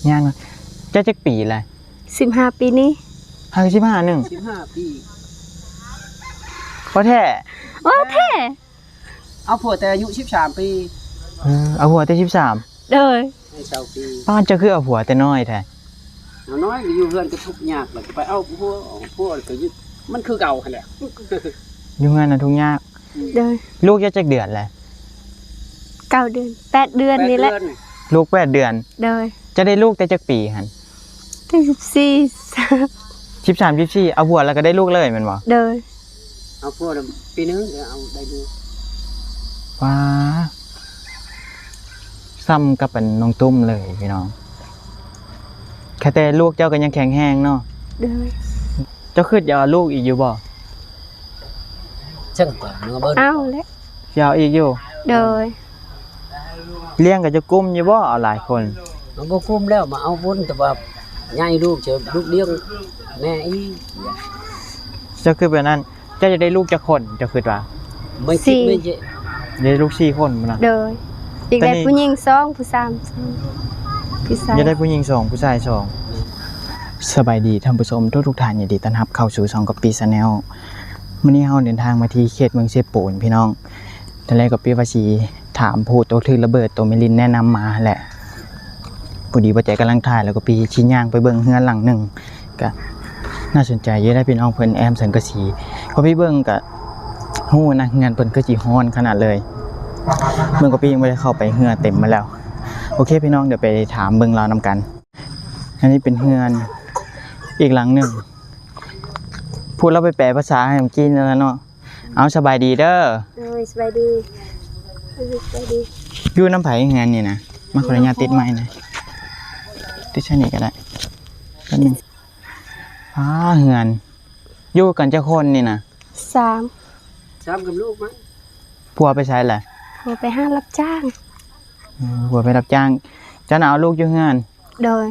ຍ່າງ ເຈົ້າຈັກປີລະ? ສິບຫ້າປີນີ້. ຫາກະສິບຫ້າໜຶ່ງ. ສິບຫ້າປີ. ບໍ່ແທ້? ບໍ່ແທ້. ເອົາຜົວແຕ່ອາຍຸສິບສາມປີ. ເອີ ເອົາຜົວແຕ່ສິບສາມ. ໂດຍ. ໃຫ້ຊາວປີ. ປ້ານ ເຈົ້າຄືເອົາຜົວແຕ່ນ້ອຍແທ້? ເອົານ້ອຍ ຢູ່ເຮືອນກໍທຸກຍາກ ແລ້ວກໍໄປເອົາຜົວ ເອົາຜົວກໍຢູ່ ມັນຄືເກົ່າຫັ້ນແຫຼະ. ຢູ່ເຮືອນນະທຸກຍາກ. ອືມ. ໂດຍ. ລູກເຈົ້າຈັກເດືອນແລ້ວ? ເກົ້າເດືອນ ແປດເດືອນນີ້ແຫຼະ. ແປດເດືອນ. ລູກແປດເດືອນ. ໂດຍ. ເຈົ້າໄດ້ລູກແຕ່ຈັກປີຫັ້ນ? ຕັ້ງສິບສີ່ ສິບສາມ ສິບສີ່ ເອົາຜົວແລ້ວກໍໄດ້ລູກເລີຍແມ່ນບໍ່? ໂດຍ. ເອົາຜົວແລ້ວປີໜຶ່ງກໍເອົາໄດ້ລູກ. ວ້າ ສ່ຳກັບອັນນ້ອງຕຸ້ມເລີຍພີ່ນ້ອງ. ແຄ່ແຕ່ລູກເຈົ້າກໍຍັງແຂງແຮງເນາະ. ໂດຍ. ເຈົ້າຄິດຢາກເອົາລູກອີກຢູ່ບໍ່? ເອົາແຫຼະ. ຊິເອົາອີກຢູ່? ໂດຍ. ລ້ຽງກໍຈະກຸ້ມຢູ່ບໍ່ ເອົາຫຼາຍຄົນ? ມັນບໍ່ກຸ້ມແລ້ວ ມາເອົາບຸນ ແຕ່ວ່າໃຫຍ່ລູກ ຈະລູກລ້ຽງແມ່ອີກ. ເຈົ້າຄິດແບບນັ້ນ ເຈົ້າຢາກໄດ້ລູກຈັກຄົນ ເຈົ້າຄິດວ່າ? ໄດ້ລູກສີ່ຄົນພຸ້ນນະ. ໂດຍ. ຢາກໄດ້ຜູ້ຍິງສອງ ຜູ້ຊາຍສອງ ຜູ້ຊາຍ ຢາກໄດ້ຜູ້ຍິງສອງ ຜູ້ຊາຍສອງ. ສະບາຍດີທ່ານຜູ້ຊົມທຸກໆທ່ານ ຍິນດີຕ້ອນຮັບເຂົ້າສູ່ຊ່ອງກັອບປີ້ Channel. ມື້ນີ້ເຮົາເດີນທາງມາທີ່ເຂດເມືອງເຊໂປນພີ່ນ້ອງ. ຕອນແລກກໍປີ້ວ່າຊິຖາມຜູ້ໂຕຖືກລະເບີດ ໂຕແມ່ລິນແນະນຳມາຫັ້ນແຫຼະ. ພໍດີບໍ່ແຈກຳລັງຖ່າຍ ແລ້ວກໍປີ້ຊິຍ່າງໄປເບິ່ງເຮືອນຫຼັງໜຶ່ງ ກະໜ້າສົນໃຈຢູ່ໄດ໋ພີ່ນ້ອງ. ເພິ່ນແອ້ມສັງກະສີ ພໍໄປເບິ່ງກະຮູ້ນະ ເຮືອນເພິ່ນຄືຊິຮ້ອນຂະໜາດເລີຍ. ເບິ່ງກໍປີ້ຍັງບໍ່ໄດ້ເຂົ້າໄປ ເຫື່ອເຕັມໝົດແລ້ວ. ໂອເຄພີ່ນ້ອງ ດຽວໄປຖາມເບິ່ງລາວນຳກັນ. ອັນນີ້ເປັນເຮືອນອີກຫຼັງໜຶ່ງ ຜູ້ລາວໄປແປພາສາໃຫ້ເມື່ອກີ້ນີ້ແຫຼະເນາະ. ເອົາ ສະບາຍດີເດີ. ໂດຍ ສະບາຍດີ. ສະບາຍດີ. ຢູ່ນຳໃຜເຮືອນນີ້ນະ? ມາ ຂໍອະນຸຍາດຕິດໄມແດ່. ຕິດໃສ່ນີ້ກໍໄດ້ ແປັບໜຶ່ງ. ອ້າ ເຮືອນ ຢູ່ກັນຈັກຄົນນີ້ນະ? ສາມ. ສາມກັບລູກມັນ. ຜົວໄປໃສລະ? ຜົວໄປຫາຮັບຈ້າງ. ເອີ ຜົວໄປຮັບຈ້າງ. ເຈົ້ານະເອົາລູກຢູ່ເຮືອນ? ໂດຍ.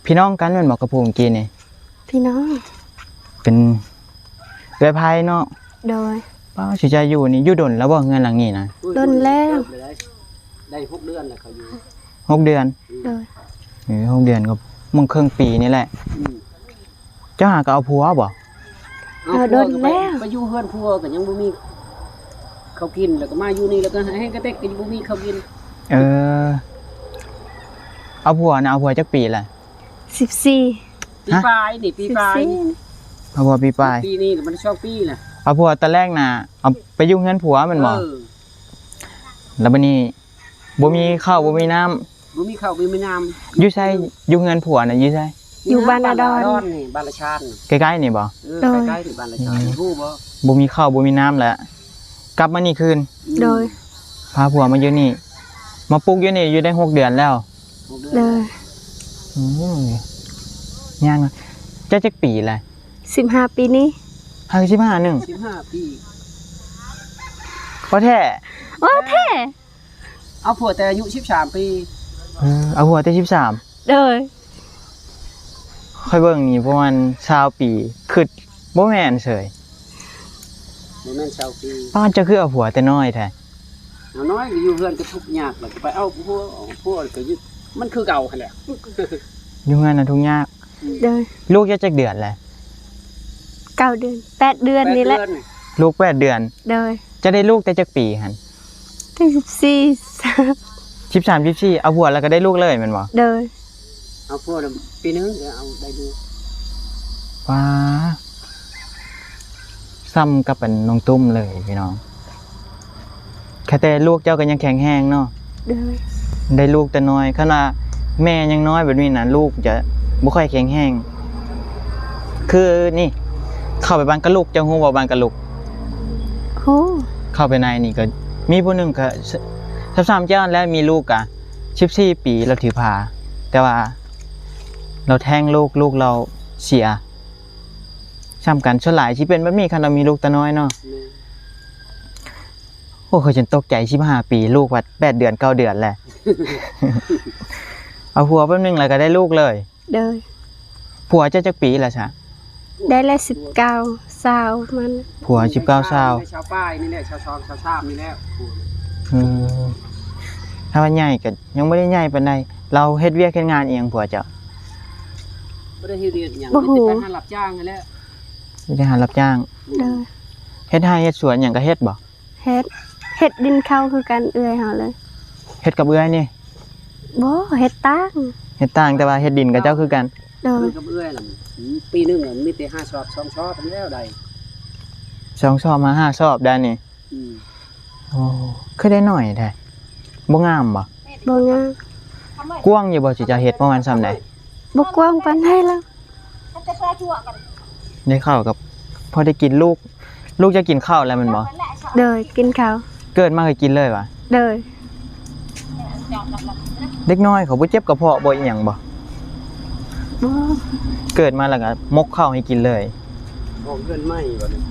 ພີ່ນ້ອງກັນແມ່ນບໍ່ກັບຜູ້ເມື່ອກີ້ນີ້? ພີ່ນ້ອງ. ເປັນເອື້ອຍໃພ້ເນາະ? ໂດຍ. ປ້າ ຊິຈະຢູ່ນີ້ ຢູ່ດົນແລ້ວບໍ່ ເຮືອນຫຼັງນີ້ນະ? ດົນແລ້ວ. ໄດ້ຫົກເດືອນແລ້ວເຂົາຢູ່. ຫົກເດືອນ? ໂດຍ. ເອີ ຫົກເດືອນກໍມັນເຄິ່ງປີນີ້ແຫຼະ. ອືມ. ເຈົ້າຫາກໍເອົາຜົວບໍ່? ເອົາ ເອົາດົນແລ້ວ. ໄປຢູ່ເຮືອນຜົວກໍຍັງບໍ່ມີເຂົ້າກິນ ແລ້ວກໍມາຢູ່ນີ້ ແລ້ວກໍແຮງກະເຕັກກໍບໍ່ມີເຂົ້າກິນ. ເອີ ເອົາຜົວນະ ເອົາຜົວຈັກປີລະ? ສິບສີ່. ປີປາຍນີ້ ປີປາຍ. ເອົາຜົວປີປາຍ. ປີນີ້ກໍມັນສອງປີລະ. ເອົາຜົວຕອນແລກນະ ເອົາໄປຢູ່ເຮືອນຜົວແມ່ນບໍ່? ເອີ. ແລ້ວບັດນີ້ ບໍ່ມີເຂົ້າບໍ່ມີນ້ຳ. ບໍ່ມີເຂົ້າບໍ່ມີນ້ຳ. ຢູ່ໃສ? ຢູ່ເຮືອນຜົວນະ ຢູ່ໃສ? ຢູ່ບ້ານອາດອນ. ບ້ານອາດອນນີ້ ບ້ານລາຊານ. ໃກ້ໆນີ້ບໍ່? ເອີ ໂດຍ. ໃກ້ໆນີ້ ບ້ານລາຊານ. ອືມ. ຮູ້ບໍ່? ບໍ່ມີເຂົ້າບໍ່ມີນ້ຳແລ້ວ ກັບມານີ້ຄືນ. ໂດຍ. ພາຜົວມາຢູ່ນີ້ ມາປຸກຢູ່ນີ້ ຢູ່ໄດ້ຫົກເດືອນແລ້ວ. ຫົກເດືອນ. ໂດຍ. ອືມ. ຍ່າງ ເຈົ້າຈັກປີລະ? ສິບຫ້າປີນີ້. ຫາກະສິບຫ້າໜຶ່ງ. ສິບຫ້າປີ. ບໍ່ແທ້? ບໍ່ແທ້. ເອົາຜົວແຕ່ອາຍຸສິບສາມປີ. ເອີ ເອົາຜົວແຕ່ສິບສາມ. ໂດຍ. ຂ້ອຍເບິ່ງນີ້ປະມານຊາວປີ ຄຶດບໍ່ແມ່ນເສີຍ. ບໍ່ແມ່ນຊາວປີ. ປ້າ ເຈົ້າຄືເອົາຜົວແຕ່ນ້ອຍແທ້? ເອົານ້ອຍ ຢູ່ເຮືອນກໍທຸກຍາກ ແລ້ວກໍໄປເອົາຜົວ ເອົາຜົວກໍຢູ່ ມັນຄືເກົ່າຫັ້ນແຫຼະ. ຢູ່ເຮືອນນະທຸກຍາກ. ອືມ. ໂດຍ. ລູກເຈົ້າຈັກເດືອນແລ້ວ? ເກົ້າເດືອນ ແປດເດືອນນີ້ແຫຼະ. ແປດເດືອນ. ລູກແປດເດືອນ. ໂດຍ. ເຈົ້າໄດ້ລູກແຕ່ຈັກປີຫັ້ນ? ຕັ້ງສິບສີ່ ສິບສາມ ສິບສີ່ ເອົາຜົວແລ້ວກໍໄດ້ລູກເລີຍແມ່ນບໍ່? ໂດຍ. ເອົາຜົວແລ້ວປີໜຶ່ງກໍເອົາໄດ້ລູກ. ວ້າ ສ່ຳກັບອັນນ້ອງຕຸ້ມເລີຍພີ່ນ້ອງ. ແຄ່ແຕ່ລູກເຈົ້າກໍຍັງແຂງແຮງເນາະ. ໂດຍ. ໄດ້ລູກແຕ່ນ້ອຍ ຄັນວ່າແມ່ຍັງນ້ອຍແບບນີ້ນະ ລູກຈະບໍ່ຄ່ອຍແຂງແຮງ. ຄືນີ້ ເຂົ້າໄປບ້ານກະລຸກ ເຈົ້າຮູ້ບໍ່ບ້ານກະລຸກ? ຮູ້. ເຂົ້າໄປໃນນີ້ກໍມີຜູ້ໜຶ່ງກໍ ຊ- ຊາວສາມເຈົ້າຫັ້ນແຫຼະ ມີລູກກະສິບສີ່ປີ ລາວຖືພາ ແຕ່ວ່າລາວແທ້ງລູກ ລູກລາວເສຍ. ສ່ຳກັນ ສ່ວນຫຼາຍຊິເປັນແບບນີ້ ຄັນວ່າມີລູກແຕ່ນ້ອຍເນາະ. ແມ່ນ. ໂອ້ ຂ້ອຍຈົນຕົກໃຈ ສິບຫ້າປີ ລູກພັດແປດເດືອນ ເກົ້າເດືອນແຫຼະ. ເອົາຜົວແປັບໜຶ່ງແລ້ວກໍໄດ້ລູກເລີຍ. ໂດຍ. ຜົວເຈົ້າຈັກປີແລ້ວຊະ? ໄດ້ແລ້ວສິບເກົ້າ ຊາວມັນ. ຜົວສິບເກົ້າ ຊາວ ຊາວປາຍນີ້ແຫຼະ ຊາວສອງ ຊາວສາມນີ້ແຫຼະ. ເອີ ຖ້າວ່າໃຫຍ່ກໍຍັງບໍ່ໄດ້ໃຫຍ່ປານໃດ. ລາວເຮັດວຽກເຮັດງານອີ່ຫຍັງຜົວເຈົ້າ? ບໍ່ໄດ້ເຮັດວຽກຫຍັງ ບໍ່ຮູ້ ມີແຕ່ໄປຫາຮັບຈ້າງຫັ້ນແຫຼະ ມີແຕ່ຫາຮັບຈ້າງ. ໂດຍ. ເຮັດໄຮ່ເຮັດສວນຫຍັງກໍເຮັດບໍ່? ເຮັດ ເຮັດດິນເຂົາຄືກັນ ເອື້ອຍເຮົາເລີຍ. ເຮັດກັບເອື້ອຍນີ້? ບໍ່ ເຮັດຕ່າງ ເຮັດຕ່າງ ແຕ່ວ່າເຮັດດິນກັບເຈົ້າຄືກັນ. ໂດຍ. ກັບເອື້ອຍລະ ປີໜຶ່ງມີແຕ່ຫ້າຊອບ ສອງຊອບ ແລ້ວໄດ້ ສອງຊອບມາຫ້າຊອບໄດ້ນີ້. ອືມ. ໂອ້ ຄືໄດ້ໜ້ອຍແທ້ ບໍ່ງາມບໍ່? ບໍ່ງາມ. ກວ້າງຢູ່ບໍ່ ຊິຈະເຮັດປະມານສ່ຳໃດ? ບໍ່ກວ້າງປານໃດລະ ໄດ້ເຂົ້າກັບ ພໍໄດ້ກິນ. ລູກ ລູກຈະກິນເຂົ້າແລ້ວແມ່ນບໍ່? ໂດຍ ກິນເຂົ້າ. ເກີດມາກໍກິນເລີຍຫວາ? ໂດຍ. ເດັກນ້ອຍເຂົາບໍ່ເຈັບກະເພາະບໍ່ ອີ່ຫຍັງບໍ່? ບໍ່. ເກີດມາແລ້ວກໍໝົກເຂົ້າໃຫ້ກິນເລີຍ. ອອກເຮືອນໃໝ່ບັດນີ້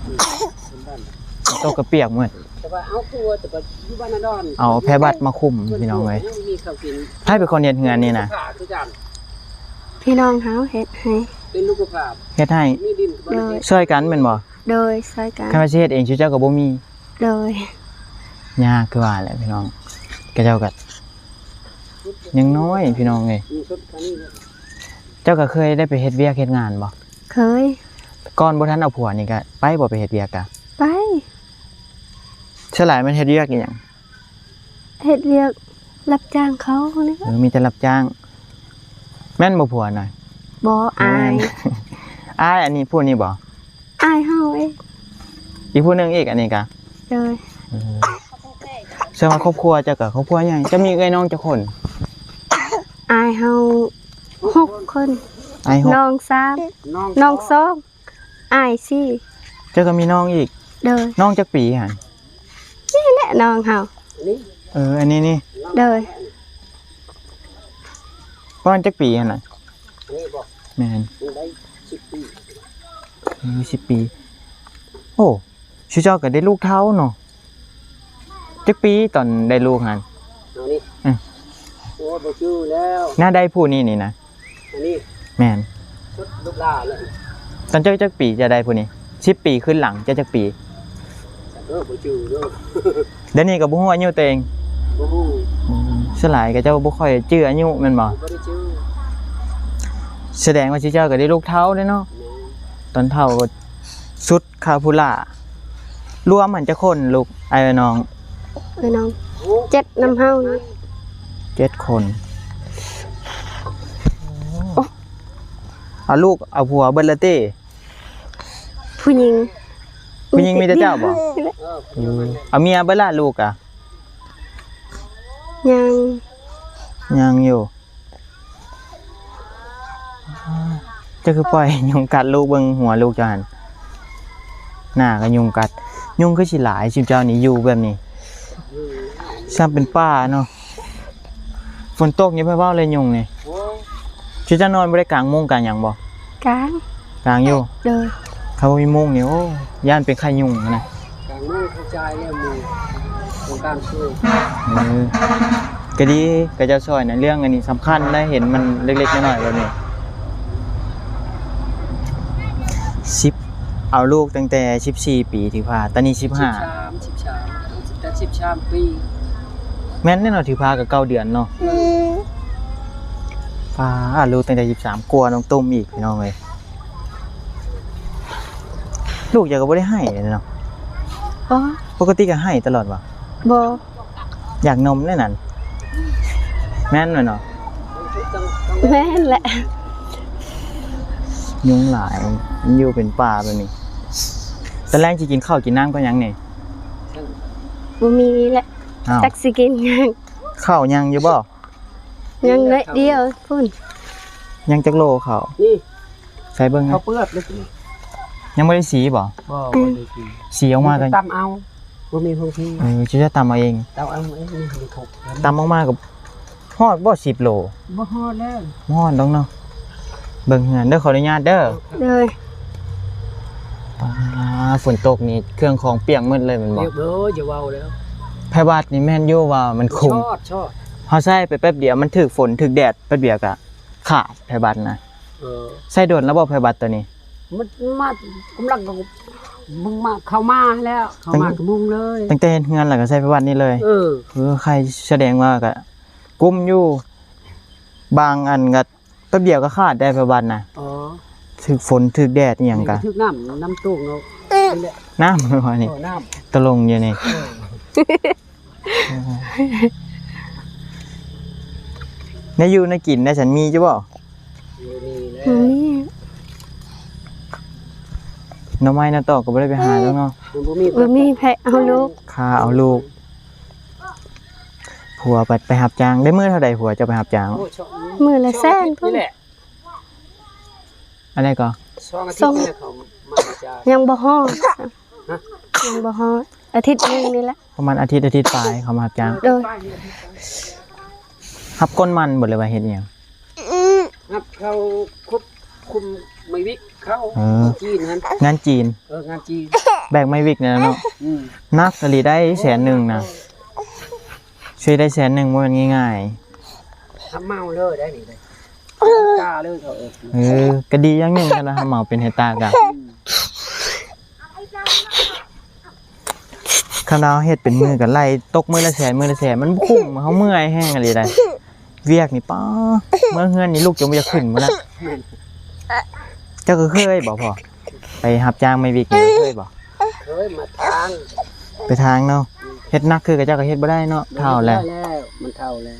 ອືມ ໂຕກະປຽກໝົດ. ແຕ່ວ່າເອົາຄົວ ແຕ່ວ່າຢູ່ບ້ານນາດອນ ເອົາແພບັດມາຄຸມ ພີ່ນ້ອງເອີຍ. ຍັງມີເຂົ້າກິນ. ໃຜເປັນຄົນເຮັດເຮືອນນີ້ນະ? ຄືກັນ ພີ່ນ້ອງເຮົາເຮັດໃຫ້ ເປັນລູກກະພາບ ເຮັດໃຫ້. ມີດິນ ໂດຍ. ຊ່ອຍກັນແມ່ນບໍ່? ໂດຍ ຊ່ອຍກັນ. ຄັນວ່າຊິເຮັດເອງ ເຈົ້າກໍບໍ່ມີ. ໂດຍ. ຍາກຄືວ່າແຫຼະພີ່ນ້ອງ ຂະເຈົ້າກໍຍັງນ້ອຍພີ່ນ້ອງເອີຍ. ເຈົ້າກໍເຄີຍໄດ້ໄປເຮັດວຽກເຮັດງານບໍ່? ເຄີຍ. ກ່ອນບໍ່ທັນເອົາຜົວນີ້ກໍໄປບໍ່ ໄປເຮັດວຽກກະ? ໄປ. ສ່ວນຫຼາຍແມ່ນເຮັດວຽກອີ່ຫຍັງ? ເຮັດວຽກຮັບຈ້າງເຂົານີ້. ເອີ ມີແຕ່ຮັບຈ້າງ. ແມ່ນບໍ່ຜົວນະ? ບໍ່ ອາຍ. ອາຍ ອັນນີ້ຜູ້ນີ້ບໍ່? ອ້າຍເຮົາເອງ. ອີກຜູ້ໜຶ່ງອີກ ອັນນີ້ກະ? ໂດຍ. ເອີ ສະວ່າຄອບຄົວເຈົ້າກະຄອບຄົວໃຫຍ່ ເຈົ້າມີເອື້ອຍນ້ອງຈັກຄົນ? ອ້າຍເຮົາຫົກຄົນ. ອ້າຍຫົກ ນ້ອງສາມ ນ້ອງ ນ້ອງສອງ ອ້າຍສີ່. ເຈົ້າກໍມີນ້ອງອີກ? ໂດຍ. ນ້ອງຈັກປີຫັ້ນ? ນີ້ແຫຼະນ້ອງເຮົາ. ເອີ ອັນນີ້ນີ້? ໂດຍ. ປະມານຈັກປີຫັ້ນນະ? ແມ່ນ ໄດ້ສິບປີ. ເອີ ສິບປີ. ໂອ້ ຊຸເຈົ້າກໍໄດ້ລູກເຖົ້າເນາະ. ຈັກປີຕອນໄດ້ລູກຫັ້ນ? ເອົານີ້ ອືມ ໂອ້ ບໍ່ຈື່ແລ້ວ. ໜ້າໄດ້ຜູ້ນີ້ນີ້ນະ. ອັນນີ້ ແມ່ນ ສຸດລູກຫຼານແລ້ວ. ຕອນເຈົ້າຈັກປີຈະໄດ້ຜູ້ນີ້? ສິບປີຂຶ້ນຫຼັງເຈົ້າຈັກປີ? ເອີ ບໍ່ຈື່ເດີ. ດຽວນີ້ກໍບໍ່ຮູ້ອາຍຸຕົວເອງ? ບໍ່ຮູ້. ອືມ ສ່ວນຫຼາຍກໍເຈົ້າບໍ່ຄ່ອຍຈື່ອາຍຸແມ່ນບໍ່? ບໍ່ໄດ້ຈື່. ສະແດງວ່າຊິເຈົ້າກໍໄດ້ລູກເຖົ້າເດ້ເນາະ. ແມ່ນ. ຕອນເຖົ້າກໍສຸດຄາພູລາ. ລວມຫັ້ນຈັກຄົນລູກ ອ້າຍນ້ອງ? ອ້າຍນ້ອງ ເຈັດນຳເຮົານີ້. ເຈັດຄົນ. ໂອ້ ເອົາລູກເອົາຜົວເບິດລະຕິ? ຜູ້ຍິງ ຜູ້ຍິງມີແຕ່ເຈົ້າບໍ່? ເອີ ເອົາເມຍເບິດລະ ລູກກະ? ຍັງ ຍັງຢູ່. ເຈົ້າຄືປ່ອຍຍຸງກັດລູກ ເບິ່ງຫົວລູກເຈົ້າຫັ້ນ ໜ້າກໍຍຸງກັດ. ຍຸງຄືຊິຫຼາຍຊຸເຈົ້ານີ້ຢູ່ແບບນີ້ ຊ່ຳເປັນປ່າເນາະ. ຝົນຕົກນີ້ໄປເວົ້າເລີຍຍຸງນີ້. ໂອ້ຍ ຊຸເຈົ້ານອນບໍ່ໄດ້ກາງມຸ້ງກາງຫຍັງບໍ່? ກາງ ກາງຢູ່. ໂດຍ. ຖ້າບໍ່ມີມຸ້ງນີ້ ໂອ້ ຢ້ານເປັນໄຂ້ຍຸງນະ. ກາງມຸ້ງເຂົ້າໃຈແລ້ວ ມຸ້ງ ໂຄງການຊ່ວຍ. ເອີ ກໍດີ ຂະເຈົ້າຊ່ອຍນະ ເລື່ອງອັນນີ້ສຳຄັນໄດ໋ ເຫັນມັນເລັກໆນ້ອຍໆແບບນີ້. ສິບ ເອົາລູກຕັ້ງແຕ່ສິບສີ່ປີຖືພາ ຕອນນີ້ສິບຫ້າ. ສິບສາມ ສິບສາມ ຕັ້ງແຕ່ສິບສາມປີ. ແມ່ນແນ່ເນາະ ຖືພາກໍເກົ້າເດືອນເນາະ. ອືມ ປ້າ ລູກຕັ້ງແຕ່ສິບສາມ ກວ່ານ້ອງຕຸ້ມອີກ ພີ່ນ້ອງເອີຍ. ລູກເຈົ້າກໍບໍ່ໄດ້ໄຫ້ເນາະ? ບໍ່. ປົກກະຕິກໍໄຫ້ຕະຫຼອດຫວາ? ບໍ່. ຢາກນົມແນ່ນັ້ນ ແມ່ນບໍ່ເນາະ? ແມ່ນແຫຼະ. ຍຸງຫຼາຍ ຢູ່ເປັນປ່າແບບນີ້. ຕອນແລງຊິກິນເຂົ້າກິນນ້ຳກັບຫຍັງນີ້? ບໍ່ມີແຫຼະ. ອ້າວ ຈັກຊິກິນຫຍັງ? ເຂົ້າຍັງຢູ່ບໍ່? ຍັງໜ້ອຍດຽວພຸ້ນ. ຍັງຈັກໂລເຂົ້າ? ນີ້ ໃສ່ເບິ່ງ ເຂົ້າເປືອກເລີຍ. ຍັງບໍ່ໄດ້ສີບໍ່? ບໍ່ ບໍ່ໄດ້ສີ. ສີອອກມາກໍຕຳເອົາ ບໍ່ມີພື້ນທີ່. ເອີ ຊິຈະຕຳເອົາເອງ. ຕຳເອົາເອງ. ນີ້ຄືທຸກ ຕຳອອກມາກໍຮອດບໍ່ ສິບໂລ? ບໍ່ຮອດແລ້ວ. ບໍ່ຮອດດອກເນາະ. ເບິ່ງເຮືອນເດີ ຂໍອະນຸຍາດເດີ. ໂດຍ. ປ້າ ຝົນຕົກນີ້ເຄື່ອງຂອງປຽກໝົດເລີຍແມ່ນບໍ່? ປຽກເດີ ຢ່າເວົ້າແລ້ວ. ໄພບັດນີ້ແມ່ນຢູ່ວ່າມັນຄຸ້ມ. ຊອດ ຊອດ. ເຮົາໃຊ້ໄປແປັບດຽວ ມັນຖືກຝົນຖືກແດດແປັບດຽວກະຂາດ ໄພບັດນະ. ເອີ ໃຊ້ດົນແລ້ວບໍ່ ໄພບັດໂຕນີ້? ມັນມາ ກຳລັງກໍເບິ່ງມາ ເຂົ້າມາແລ້ວ ເຂົ້າມາກໍມຸງເລີຍ. ຕັ້ງແຕ່ເຮັດເຮືອນແລ້ວກໍໃຊ້ໄພບັດນີ້ເລີຍ? ເອີ ເອີ ໄຄ ສະແດງວ່າກໍກຸ້ມຢູ່. ບາງອັນກໍແປັບດຽວກໍຂາດໄດ້ ພະບັດນະ. ອໍ ຖືກຝົນຖືກແດດອີ່ຫຍັງກໍ ນີ້ກໍຖືກນ້ຳ ນ້ຳຕົງເນາະ ນີ້ແຫຼະ ນ້ຳວ່ານີ້ ເອີ ນ້ຳ ຕະຫຼົງຢູ່ນີ້ ເອີ ແນວຢູ່ແນວກິນໄດ້ຊັ້ນ ມີຢູ່ບໍ່? ບໍ່ມີແລ້ວ ບໍ່ມີ. ໜໍ່ໄມ້ໜໍ່ຕອກກໍບໍ່ໄດ້ໄປຫາແລ້ວເນາະ ມັນບໍ່ມີ ບໍ່ມີໃຜເອົາລູກ ຂ້າເອົາລູກ. ຜົວໄປ ໄປຮັບຈ້າງ ໄດ້ມື້ເທົ່າໃດຜົວເຈົ້າໄປຮັບຈ້າງ? ໂອ້ຍ ມື້ລະແສນພຸ້ນ ນີ້ແຫຼະ ອັນໃດກໍ ສອງອາທິດນີ້ແຫຼະ ເຂົາມາຮັບຈ້າງ ຍັງບໍ່ຮອດ ຮະ ຍັງບໍ່ຮອດ ອາທິດໜຶ່ງນີ້ແຫຼະ ປະມານອາທິດ ອາທິດປາຍເຂົາມາຮັບຈ້າງ. ໂດຍ ຮັບກົ້ນມັນບໍ່ ຫຼືວ່າເຮັດອີ່ຫຍັງ? ຮັບເຂົ້າຄວບຄຸມໄມ້ວິກເຂົາ ເອີ ຈີນຫັ້ນ ງານຈີນ ເອີ ງານຈີນ ແບກໄມ້ວິກນັ້ນເນາະ. ອືມ ໜັກອີ່ຫຼີໄດ໋ ແສນໜຶ່ງນະ ຊ່ວຍໄດ້ແສນໜຶ່ງບໍ່ແມ່ນງ່າຍໆ ຮັບເໝົາເລີຍໄດ໋ນີ້ ເຮັດຕາເລີຍເຂົາເອີ້ນ. ເອີ ກໍດີຢ່າງໜຶ່ງຄັນວ່າເຮົາເໝົາເປັນເຮັດຕາກະ ອືມ ຄັນວ່າເຮົາເຮັດເປັນມື້ກໍໄລ່ຕົກມື້ລະແສນ ມື້ລະແສນ ມັນບໍ່ຄຸ້ມ ເຮົາເມື່ອຍແຮງອີ່ຫຼີໄດ໋. ວຽກນີ້ ປ້າ ເມືອເຮືອນນີ້ ລຸກຈົນບໍ່ຢາກຂຶ້ນພຸ້ນນະ. ແມ່ນ ເຈົ້າກໍເຄີຍບໍ່ພໍ່ ໄປຮັບຈ້າງໄມ້ວິກນີ້ ເຄີຍບໍ່? ເຄີຍ ມາທາງ ໄປທາງເນາະ. ອືມ ເຮັດໜັກຄືກັບເຈົ້າກໍເຮັດບໍ່ໄດ້ເນາະ ເຖົ້າແລ້ວ ມັນເຖົ້າແລ້ວ.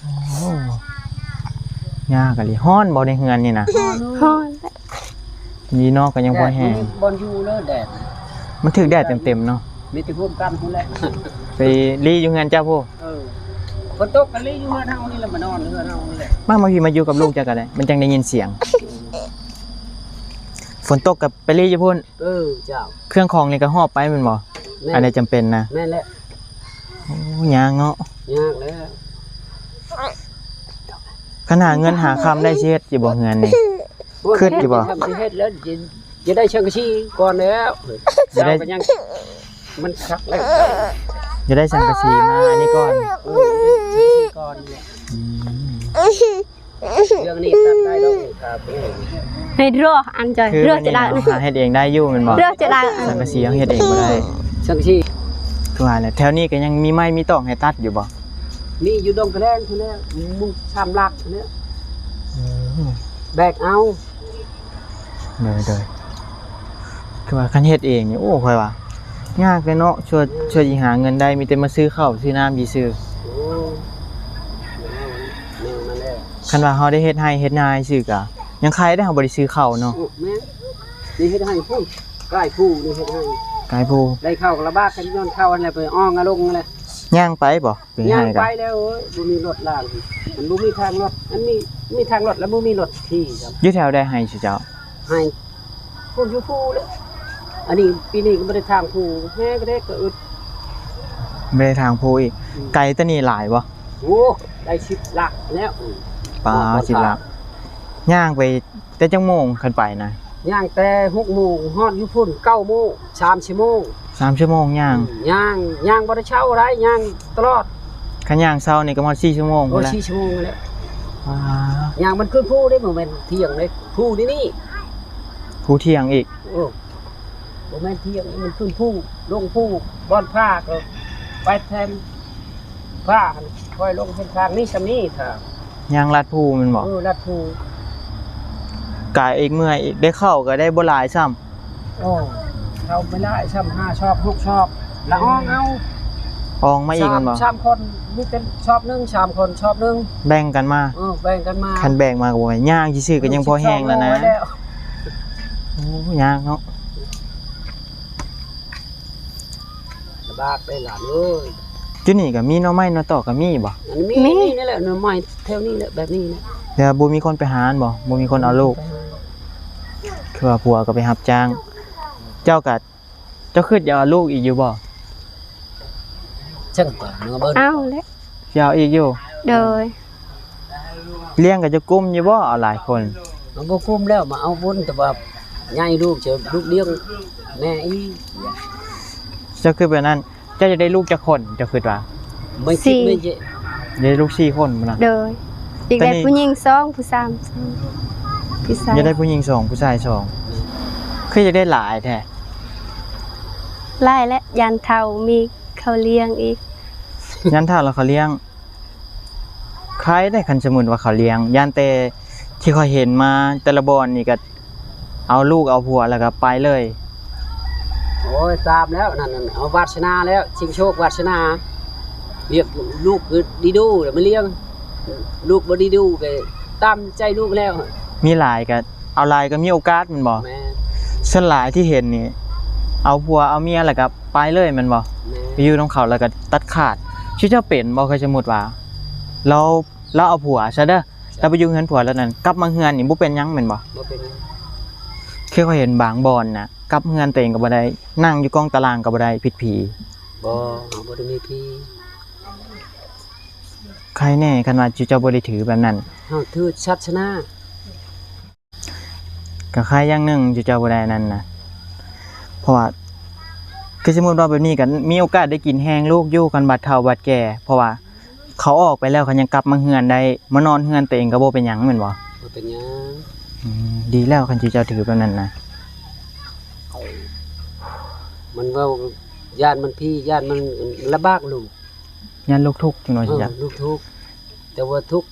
ໂອ້ ຍາກອີ່ຫຼີ. ຮ້ອນບໍ່ໃນເຮືອນນີ້ນະ? ຮ້ອນ ຮ້ອນ. ດີເນາະ ກໍຍັງພໍແຫ້ງ ແດດ ບໍ່ມີບ່ອນຢູ່ເລີຍແດດ ມັນຖືກແດດເຕັມໆເນາະ. ມີແຕ່ຮ່ວມກັນພຸ້ນແຫຼະ ໄປລີ້ຢູ່ເຮືອນເຈົ້າພຸ້ນ. ເອີ ຝົນຕົກກໍລີ້ຢູ່ເຮືອນເຮົານີ້ແຫຼະ ມານອນເຮືອນເຮົານີ້ແຫຼະ. ມາ ມາພີ້ ມາຢູ່ກັບລູກເຈົ້າກໍໄດ້ ມັນຈັ່ງໄດ້ຍິນສຽງ. ຝົນຕົກກໍໄປລີ້ຢູ່ພຸ້ນ. ເອີ ເຈົ້າ ເຄື່ອງຂອງນີ້ກໍຫອບໄປແມ່ນບໍ່? ແມ່ນ ອັນໃດຈຳເປັນນະ. ແມ່ນແຫຼະ. ໂອ້ ຍາກເນາະ ຍາກແລ້ວ. ຄັນຫາເງິນຫາຄຳໄດ້ ຊິເຮັດຢູ່ບໍ່ເຮືອນນີ້? ໂອ້ຍ ຄິດຢູ່ບໍ່? ຊິເຮັດແລ້ວ ຈະ ຈະໄດ້ສັງກະສີກ່ອນແລ້ວ ຈະໄດ້ ເຈົ້າກໍຍັງ ມັນຄັກແລ້ວ ຈະໄດ້ສັງກະສີມາອັນນີ້ກ່ອນ. ເອີ ສັງກະສີກ່ອນແຫຼະ. ອືມ ເລື່ອງນີ້ຕັດໄດ້ດອກ ເອງ ຄັບ ເອີ ໃຫ້ເລືອກ ອັນຈອຍ ຄື ເລືອກຈະໄດ້ ອັນນີ້ເຮົາຫາເຮັດເອງໄດ້ຢູ່ແມ່ນບໍ່? ເລືອກຈະໄດ້ ສັງກະສີເຮົາເຮັດເອງບໍ່ໄດ້. ສັງກະສີ ຄືວ່າແຫຼະ ແຖວນີ້ກໍຍັງມີໄມ້ມີຕອກໃຫ້ຕັດຢູ່ບໍ່? ມີຢູ່ດົງກະແດງພຸ້ນແຫຼະ ໝູ່ສາມຫຼັກພຸ້ນແຫຼະ. ອືມ ແບກເອົາ. ໂດຍ ໂດຍ ຄືວ່າຄັນເຮັດເອງນີ້ ໂອ້ ຂ້ອຍວ່າຍາກເດ້ເນາະ ຊົ່ວ ອືມ ຊົ່ວຊິຫາເງິນໄດ້ ມີແຕ່ມາຊື້ເຂົ້າຊື້ນ້ຳຊື່ໆ. ໂອ້ ແນວນັ້ນແຫຼະ. ຄັນວ່າເຮົາໄດ້ເຮັດໄຮ່ເຮັດນາຊື່ກໍຍັງໄຄເດ້ ເຮົາບໍ່ໄດ້ຊື້ເຂົ້າເນາະ. ໂອ້ ແມ່ນ ນີ້ເຮັດໄຮ່ພຸ້ນ ກາຍພູ ນີ້ເຮັດໄຮ່ ກາຍພູ ໄດ້ເຂົ້າກໍລຳບາກກັນ ຍ້ອນເຂົ້າຫັ້ນແຫຼະ ໄປອອງອາລົງຫັ້ນແຫຼະ. ຍ່າງໄປບໍ່? ໄປ ຍ່າງໄປແລ້ວ ເອີຍ ບໍ່ມີລົດລາງ ມັນບໍ່ມີທາງລົດ ອັນນີ້ມີທາງລົດແລ້ວບໍ່ມີລົດຂີ່. ຢູ່ແຖວໃດໄຮ່ເຈົ້າ? ໄຮ່ພຸ້ນ ຢູ່ພູເລີຍ. ອັນນີ້ປີນີ້ກໍບໍ່ໄດ້ຖາງພູ ແຮ່ກໍໄດ້ກໍອຶດ ບໍ່ໄດ້ຖາງພູອີກ. ອືມ ໄກແຕ່ນີ້ຫຼາຍບໍ່? ໂອ້ ໄດ້ສິບຫຼັກແລ້ວ. ປາ ສິບຫຼັກ ຍ່າງໄປ ແຕ່ຈັກໂມງຄັນໄປນະ? ຍ່າງແຕ່ຫົກໂມງ ຮອດຢູ່ພຸ້ນເກົ້າໂມງ ສາມຊົ່ວໂມງ. ສາມຊົ່ວໂມງຍ່າງ? ອືມ ຍ່າງ ຍ່າງບໍ່ໄດ້ເຊົາໄດ໋ ຍ່າງຕະຫຼອດ. ຄັນຍ່າງເຊົານີ້ກໍຮອດສີ່ຊົ່ວໂມງ ໂອ້ ສີ່ຊົ່ວໂມງແຫຼະ. ອ່າ ຍ່າງມັນຂຶ້ນພູເດ້ ບໍ່ແມ່ນທ່ຽງເດ້ ພູນີ້ນີ້ ພູທ່ຽງອີກ. ໂອ້ ບໍ່ແມ່ນທ່ຽງ ມັນຂຶ້ນພູ ລົງພູ ບ່ອນຜາກໍໄປແທນ ພາກັນຄ່ອຍລົງເສັ້ນທາງນີ້ຊ່ຳນີ້ ຖ້າຍ່າງລັດພູແມ່ນບໍ່? ເອີ ລັດພູ ກາຍອີກເມື່ອຍອີກ ໄດ້ເຂົ້າກໍໄດ້ບໍ່ຫຼາຍຊ້ຳ. ໂອ້ ເຂົ້າບໍ່ຫຼາຍຊ້ຳ ຫ້າຊອບ ຫົກຊອບ ລະອອງເອົາ ອອງມາອີກແມ່ນບໍ່? ສາມ ສາມຄົນ ມີແຕ່ຊອບໜຶ່ງ ສາມຄົນຊອບໜຶ່ງ ແບ່ງກັນມາ. ເອີ ແບ່ງກັນມາ. ຄັນແບ່ງມາກໍບໍ່ແມ່ນ ຍ່າງຊື່ໆກໍຍັງພໍແຮງແລ້ວນະ. ໂອ້ ຍາກເນາະ. ລຳບາກເດ້ຫຼານເອີຍ. ຢູ່ນີ້ກໍມີໜໍ່ໄມ້ໜໍ່ຕອກກໍມີບໍ່? ອັນນີ້ມີ ມີ ມີນີ້ແຫຼະ ໜໍ່ໄມ້ແຖວນີ້ແຫຼະ ແບບນີ້ແຫຼະ. ແລ້ວບໍ່ມີຄົນໄປຫາແມ່ນບໍ່? ບໍ່ມີຄົນເອົາລູກ? ຄືວ່າຜົວກໍໄປຮັບຈ້າງ. ເຈົ້າກໍ ເຈົ້າຄິດຢາກເອົາລູກອີກຢູ່ບໍ່? ຈັ່ງກໍເອົາແຫຼະ. ຊິເອົາອີກຢູ່? ໂດຍ. ລ້ຽງກໍຈະກຸ້ມຢູ່ບໍ່ ເອົາຫຼາຍຄົນ? ມັນບໍ່ກຸ້ມແລ້ວ ມາເອົາບຸນ ແຕ່ວ່າໃຫຍ່ລູກ ຈະລູກລ້ຽງແມ່ອີກ. ເຈົ້າຄິດແບບນັ້ນ ເຈົ້າຢາກໄດ້ລູກຈັກຄົນ ເຈົ້າຄິດວ່າ? ໄດ້ລູກສີ່ຄົນພຸ້ນນະ. ໂດຍ. ຢາກໄດ້ຜູ້ຍິງສອງ ຜູ້ຊາຍສອງ ຜູ້ຊາຍ ຢາກໄດ້ຜູ້ຍິງສອງ ຜູ້ຊາຍສອງ. ຄືຢາກໄດ້ຫຼາຍແທ້? ຫຼາຍແຫຼະ ຢ້ານເຖົ້າມີເຂົາລ້ຽງອີກ. ຢ້ານເຖົ້າແລ້ວເຂົາລ້ຽງ. ຂາຍໄດ້ ຄັນສົມມຸດວ່າເຂົາລ້ຽງ. ຢ້ານແຕ່ທີ່ຂ້ອຍເຫັນມາແຕ່ລະບ່ອນນີ້ກໍເອົາລູກເອົາຜົວແລ້ວກໍໄປເລີຍ. ໂອ້ຍ ຕາມແລ້ວ ນັ້ນ ນັ້ນ ເອົາວາດສະໜາແລ້ວ ຊິງໂຊກວາດສະໜາ ລຽກລູກດີດູແລ້ວມາລ້ຽງ ລູກບໍ່ດີດູກໍຕາມໃຈລູກແລ້ວ. ມີຫຼາຍກໍເອົາຫຼາຍກໍມີໂອກາດແມ່ນບໍ່? ແມ່ນ. ສ່ວນຫຼາຍທີ່ເຫັນນີ້ ເອົາຜົວເອົາເມຍແລ້ວກໍໄປເລີຍແມ່ນບໍ່? ແມ່ນ. ໄປຢູ່ນຳເຂົາແລ້ວກໍຕັດຂາດ. ຊິເຈົ້າເປັນບໍ່ ຄືສົມມຸດວ່າລາວ ລາວເອົາຜົວຊະເດີ ລາວໄປຢູ່ເຮືອນຜົວແລ້ວນັ້ນ ກັບມາເຮືອນນີ້ບໍ່ເປັນຫຍັງແມ່ນບໍ່? ບໍ່ເປັນຫຍັງ. ຄືຂ້ອຍເຫັນບາງບ່ອນນະ ກັບເຮືອນຕົວເອງກໍບໍ່ໄດ້ ນັ່ງຢູ່ກ້ອງຕາລ່າງກໍບໍ່ໄດ້ ຜິດຜີ. ບໍ່ ເຮົາບໍ່ໄດ້ມີຜີ. ໃຄແນ່ຄັນວ່າເຈົ້າບໍ່ໄດ້ຖືແບບນັ້ນ. ເຮົາຖືສາສະໜາ. ກໍໃຄຢ່າງໜຶ່ງ ເຈົ້າບໍ່ໄດ້ນັ້ນນະ ເພາະວ່າ ຄືສົມມຸດວ່າແບບນີ້ກໍມີໂອກາດໄດ້ກິນແຮງລູກຢູ່ ຄັນບາດເຖົ້າບາດແກ່ ເພາະວ່າເຂົາອອກໄປແລ້ວ ຄັນຍັງກັບມາເຮືອນໄດ້ ມານອນເຮືອນຕົວເອງກໍບໍ່ເປັນຫຍັງແມ່ນບໍ່? ບໍ່ເປັນຫຍັງ. ອືມ ດີແລ້ວ ຄັນເຈົ້າຖືແບບນັ້ນນະ. ມັນເວົ້າຢ້ານມັນຜີ ຢ້ານມັນລຳບາກລູກ ຢ້ານລູກທຸກຈັ່ງໜ້ອຍ. ເອີ ລູກທຸກ ແຕ່ວ່າທຸກ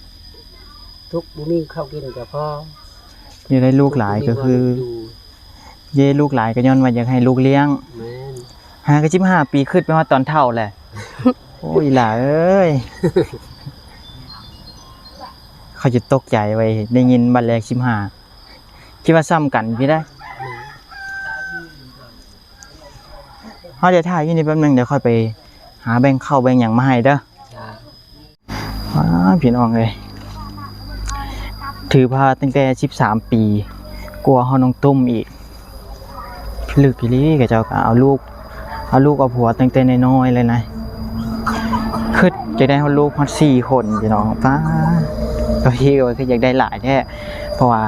ທຸກບໍ່ມີເຂົ້າກິນກໍພໍ. ຢາກໄດ້ລູກຫຼາຍກໍຄື ເຢ ລູກຫຼາຍກໍຍ້ອນວ່າຢາກໃຫ້ລູກລ້ຽງ. ແມ່ນ. ຫາກໍສິບຫ້າປີ ຄິດໄປຮອດຕອນເຖົ້າແຫຼະ. ໂອ້ຍ ອີ່ຫຼ້າເອີຍ ເຂົາຈະຕົກໃຈໄວ້ ໄດ້ຍິນບັດແລກສິບຫ້າ ຄິດວ່າສ່ຳກັນພີ້ໄດ໋. ເຮົາຈະຖ່າຍຢູ່ນີ້ແປັບໜຶ່ງ ດຽວຂ້ອຍໄປຫາແບ່ງເຂົ້າແບ່ງຫຍັງມາໃຫ້ເດີ. ອ້າ ພີ່ນ້ອງເອີຍ ຖືພາຕັ້ງແຕ່ສິບສາມປີ ກວ່າຮອດນ້ອງຕຸ້ມອີກ ລຶກອີ່ຫຼີ. ເຂົາເຈົ້າກໍເອົາລູກ ເອົາລູກເອົາຜົວຕັ້ງແຕ່ນ້ອຍໆເລີຍນະ. ຄິດຈະໄດ້ຮອດລູກຮອດສີ່ຄົນພີ່ນ້ອງ. ປ້າ ກໍຄິດວ່າຄືຢາກໄດ້ຫຼາຍແທ້ ເພາະວ່າ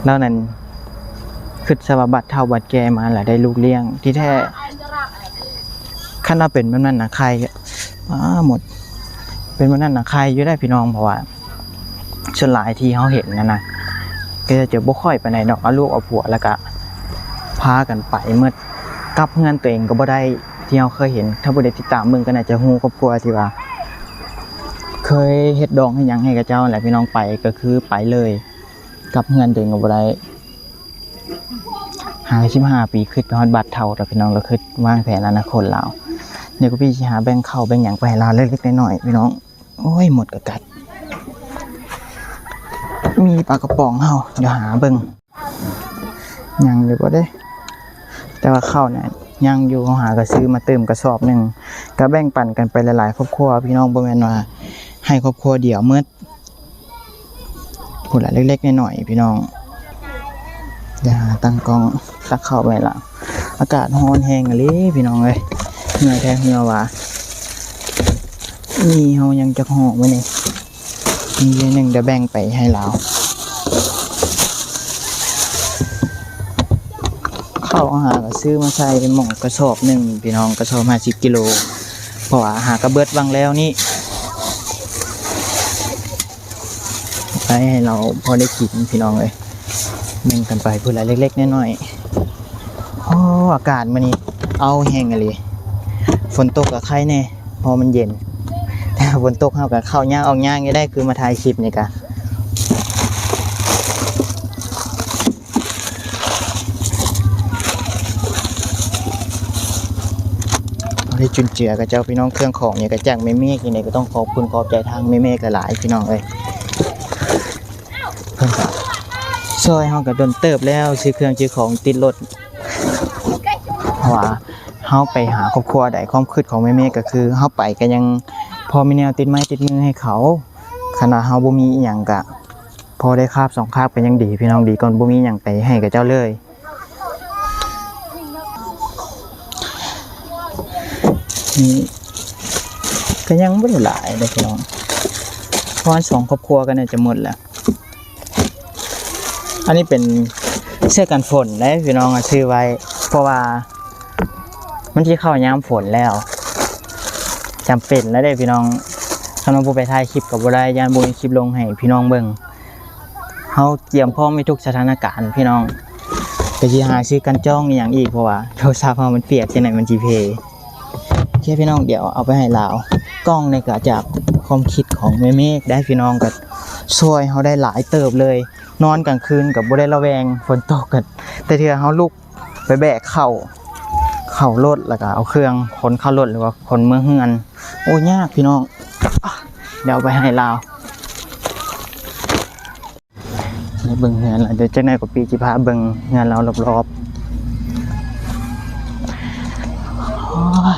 ລາວນັ້ນ ຄິດຊະວ່າບາດເຖົ້າບາດແກ່ມາແລ້ວໄດ້ລູກລ້ຽງ. ທີ່ແທ້ ຄັນວ່າເປັນແບບນັ້ນນະ ໄຄ ອ້າ ໝົດ ເປັນແບບນັ້ນນະ ໄຄຢູ່ໄດ໋ພີ່ນ້ອງ. ເພາະວ່າສ່ວນຫຼາຍທີ່ເຮົາເຫັນນັ້ນນະ ກໍຈະບໍ່ຄ່ອຍປານໃດດອກ ເອົາລູກເອົາຜົວແລ້ວກະພາກັນໄປໝົດ ກັບເຮືອນຕົວເອງກໍບໍ່ໄດ້. ທີ່ເຮົາເຄີຍເຫັນ ຖ້າຜູ້ໃດຕິດຕາມເບິ່ງກໍໜ້າຈະຮູ້ຄອບຄົວທີ່ວ່າເຄີຍເຮັດດອງເຮັດຫຍັງໃຫ້ເຂົາເຈົ້າຫັ້ນແຫຼະພີ່ນ້ອງ. ໄປກໍຄືໄປເລີຍ ກັບເຮືອນຕົວເອງກໍບໍ່ໄດ້. ຫ້າສິບຫ້າປີ ຄິດໄປຮອດບາດເຖົ້າແລ້ວພີ່ນ້ອງ ລາວຄິດວາງແຜນອະນາຄົດລາວ. ດຽວກໍພີ່ຊິຫາແບ່ງເຂົ້າແບ່ງຫຍັງໄປໃຫ້ລາວເລັກໆນ້ອຍໆພີ່ນ້ອງ. ໂອ້ຍ ມົດກໍກັດ. ມີປາກະປ໋ອງເຮົາ ດຽວຫາເບິ່ງ ຍັງຢູ່ບໍ່ເດ້. ແຕ່ວ່າເຂົ້ານະຍັງຢູ່ ເຮົາຫາກໍຊື້ມາຕື່ມກະສອບໜຶ່ງ ກໍແບ່ງປັນກັນໄປຫຼາຍໆຄອບຄົວພີ່ນ້ອງ ບໍ່ແມ່ນວ່າໃຫ້ຄອບຄົວດຽວໝົດ. ພຸ້ນລະ ເລັກໆນ້ອຍໆພີ່ນ້ອງ. ດຽວຫາຕັ້ງກ້ອງຕັກເຂົ້າໄວ້ລະ. ອາກາດຮ້ອນແຮງອີ່ຫຼີພີ່ນ້ອງເອີຍ ເຫື່ອແທ້ເຫື່ອວ່າ. ມີເຮົາຍັງຈັກຫໍ່ມື້ນີ້ ມີໜຶ່ງ ດຽວແບ່ງໄປໃຫ້ລາວ. ເຂົ້າຫາກໍຊື້ມາໃສ່ໝ່ອງກະສອບໜຶ່ງພີ່ນ້ອງ ກະສອບຫ້າສິບກິໂລ ເພາະວ່າຫາກະເບິດຫວ່າງແລ້ວນີ້ ໄປໃຫ້ລາວພໍໄດ້ກິນພີ່ນ້ອງເອີຍ. ແບ່ງກັນໄປພຸ້ນລະ ເລັກໆນ້ອຍໆ. ໂອ້ ອາກາດມື້ນີ້ເອົ້າແຮງອີ່ຫຼີ. ຝົນຕົກກໍໄຄແດ່ ເພາະມັນເຢັນ ແຕ່ຝົນຕົກເຮົາກໍເຂົ້າຍາກອອກຍາກຢູ່ໄດ໋ ຄືມາຖ່າຍຄລິບນີ້ກະ ເຮົາໄດ້ຈຸນເຈືອຂະເຈົ້າພີ່ນ້ອງ. ເຄື່ອງຂອງນີ້ກໍຈາກແມ່ເມກ ຈັ່ງໃດກໍຕ້ອງຂອບຄຸນຂອບໃຈທາງແມ່ເມກຫຼາຍໆ ພີ່ນ້ອງເອີຍ. ເພິ່ນກໍຊ່ອຍເຮົາກໍດົນເຕີບແລ້ວ ຊື້ເຄື່ອງຊື້ຂອງຕິດລົດ ເພາະວ່າເຮົາໄປຫາຄອບຄົວໃດ ຄວາມຄິດຂອງແມ່ເມກກໍຄືເຮົາໄປກໍຍັງພໍມີແນວຕິດໄມ້ຕິດມືໃຫ້ເຂົາ. ຄັນວ່າເຮົາບໍ່ມີອີ່ຫຍັງກະພໍໄດ້ຄາບສອງຄາບກໍຍັງດີພີ່ນ້ອງ ດີກວ່າບໍ່ມີຫຍັງໄປໃຫ້ເຂົາເຈົ້າເລີຍ. ນີ້ກໍຍັງບໍ່ໄດ້ຫຼາຍເດ້ພີ່ນ້ອງ ປະມານສອງຄອບຄົວກໍໜ້າຈະໝົດແລ້ວ. ອັນນີ້ເປັນເສື້ອກັນຝົນເດ້ພີ່ນ້ອງ ຊື້ໄວ້ ເພາະວ່າມັນຊິເຂົ້າຍາມຝົນແລ້ວ ຈຳເປັນແລ້ວເດ້ພີ່ນ້ອງ. ຄັນວ່າບໍ່ໄປຖ່າຍຄລິບກໍບໍ່ໄດ້ ຢ້ານບໍ່ມີຄລິບລົງໃຫ້ພີ່ນ້ອງເບິ່ງ. ເຮົາກຽມພ້ອມໄວ້ທຸກສະຖານະການພີ່ນ້ອງ. ກໍຊິຫາຊື້ກັນຈ້ອງອີ່ຫຍັງອີກ ເພາະວ່າໂທລະສັບເຮົາມັນປຽກ ຈັ່ງໃດມັນຊິເພ. ໂອເຄພີ່ນ້ອງ ດຽວເອົາໄປໃຫ້ລາວ. ກ້ອງນີ້ກໍຈາກຄວາມຄິດຂອງແມ່ເມກໄດ້ພີ່ນ້ອງ ກໍຊ່ວຍເຮົາໄດ້ຫຼາຍເຕີບເລີຍ. ນອນກາງຄືນກໍບໍ່ໄດ້ລະແວງຝົນຕົກ ກໍແຕ່ເທື່ອເຮົາລຸກໄປແບກເຂົ້າ ເຂົ້າລົດ ແລ້ວກໍເອົາເຄື່ອງຂົນເຂົ້າລົດ ຫຼືວ່າຂົນເມືອເຮືອນ. ໂອ້ ຍາກພີ່ນ້ອງ ດຽວເອົາໄປໃຫ້ລາວ. ໄດ້ເບິ່ງເຮືອນແລ້ວ ດຽວຈັກໜ້ອຍກໍປີຊິພາເບິ່ງເຮືອນລາວລອບໆ. ໂອ້ຍ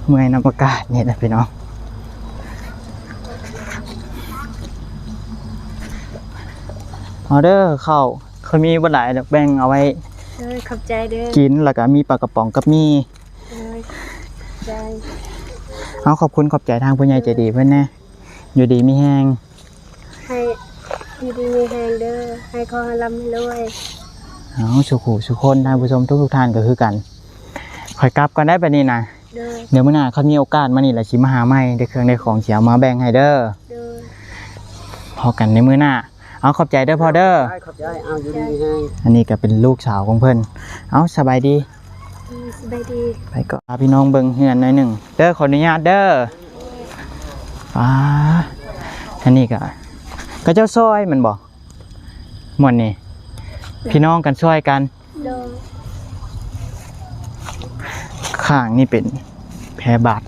ເມື່ອຍນຳອາກາດນີ້ແຫຼະພີ່ນ້ອງ. ເອົາເດີ ເຂົ້າ ຂ້ອຍມີບໍ່ຫຼາຍດອກ ແບ່ງເອົາໄວ້ ໂດຍ ຂອບໃຈເດີ ກິນ ແລ້ວກໍມີປາກະປ໋ອງກັບໝີ່. ໂດຍ ຂອບໃຈ. ເອົາ ຂອບຄຸນຂອບໃຈທາງຜູ້ໃຫຍ່ໃຈດີເພິ່ນແດ່. ຢູ່ດີມີແຮງ ໃຫ້ຢູ່ດີມີແຮງເດີ ໃຫ້ຂໍໃຫ້ລ່ຳໃຫ້ລວຍ. ເອົາ ສູ່ຄູ່ສູ່ຄົນ ທ່ານຜູ້ຊົມທຸກໆທ່ານກໍຄືກັນ. ຂ້ອຍກັບກ່ອນໄດ໋ບັດນີ້ນະ. ໂດຍ ດຽວມື້ໜ້າຄັນມີໂອກາດມານີ້ລະຊິມາຫາໃໝ່ ໄດ້ເຄື່ອງໄດ້ຂອງຊິເອົາມາແບ່ງໃຫ້ເດີ. ໂດຍ ພໍ້ກັນໃນມື້ໜ້າ. ເອົາ ຂອບໃຈເດີພໍ່ເດີ. ຂອບໃຈ ເອົາ ຢູ່ດີມີແຮງ. ອັນນີ້ກໍເປັນລູກສາວຂອງເພິ່ນ. ເອົາ ສະບາຍດີ. ອືມ ສະບາຍດີ. ໄປເກາະ ພາພີ່ນ້ອງເບິ່ງເຮືອນໜ້ອຍໜຶ່ງເດີ ຂໍອະນຸຍາດເດີ. ອ່າ ອັນນີ້ກໍ ເຂົາເຈົ້າຊ່ອຍແມ່ນບໍ່? ມ່ວນນີ້ ໂດຍ ພີ່ນ້ອງກັນຊ່ອຍກັນ. ໂດຍ ຂ້າງນີ້ເປັນແພບາດ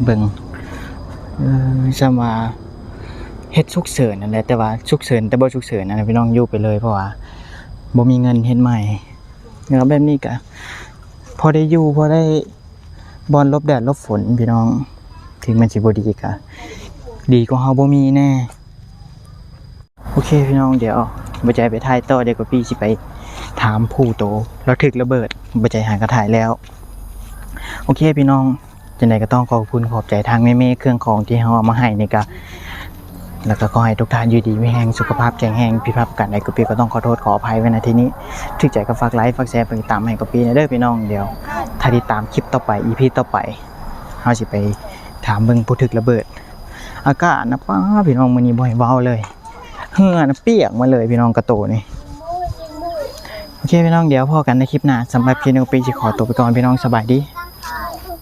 ເບິ່ງ ເອີ ຊ່ຳວ່າເຮັດສຸກເສີນນັ້ນແຫຼະ ແຕ່ວ່າສຸກເສີນແຕ່ບໍ່ສຸກເສີນນັ້ນນະ ພີ່ນ້ອງ ຢູ່ໄປເລີຍ ເພາະວ່າບໍ່ມີເງິນເຮັດໃໝ່. ແລ້ວແບບນີ້ກະພໍໄດ້ຢູ່ ພໍໄດ້ບ່ອນຫຼົບແດດຫຼົບຝົນພີ່ນ້ອງ ເຖິງມັນຊິບໍ່ດີກະດີກວ່າເຮົາບໍ່ມີແນ່. ໂອເຄພີ່ນ້ອງ ດຽວບໍ່ໃຈໄປຖ່າຍຕໍ່ ດຽວກໍປີ້ຊິໄປຖາມຜູ້ໂຕລາວຖືກລະເບີດ ບໍ່ໃຈຫາກະຖ່າຍແລ້ວ. ໂອເຄພີ່ນ້ອງ ຈັ່ງໃດກໍຕ້ອງຂອບຄຸນຂອບໃຈທາງແມ່ໆ ເຄື່ອງຂອງທີ່ເຮົາເອົາມາໃຫ້ນີ້ກະ ແລ້ວກໍຂໍໃຫ້ທຸກທ່ານຢູ່ດີມີແຮງ ສຸຂະພາບແຂງແຮງ ຜິດພາດປະການໃດກໍປີ້ກໍຕ້ອງຂໍໂທດຂໍອະໄພໄວ້ນະທີ່ນີ້. ຖືກໃຈກໍຝາກໄລ ຝາກແຊ ຝາກຕິດຕາມໃຫ້ກໍປີ້ແດ່ເດີພີ່ນ້ອງ. ດຽວຖ້າຕິດຕາມຄລິບຕໍ່ໄປ ອີພີຕໍ່ໄປ ເຮົາຊິໄປຖາມເບິ່ງຜູ້ຖືກລະເບີດ. ອາກາດນະ ປ້າ ພີ່ນ້ອງ ມື້ນີ້ບໍ່ໃຫ້ເວົ້າເລີຍ ເຫື່ອນະປຽກໝົດເລີຍພີ່ນ້ອງ ກະໂຕນີ້. ໂອເຄພີ່ນ້ອງ ດຽວພໍ້ກັນໃນຄລິບໜ້າ. ສຳລັບຄລິບນີ້ກໍປີ້ຊິຂໍຕົວໄປກ່ອນພີ່ນ້ອງ ສະບາຍດີ.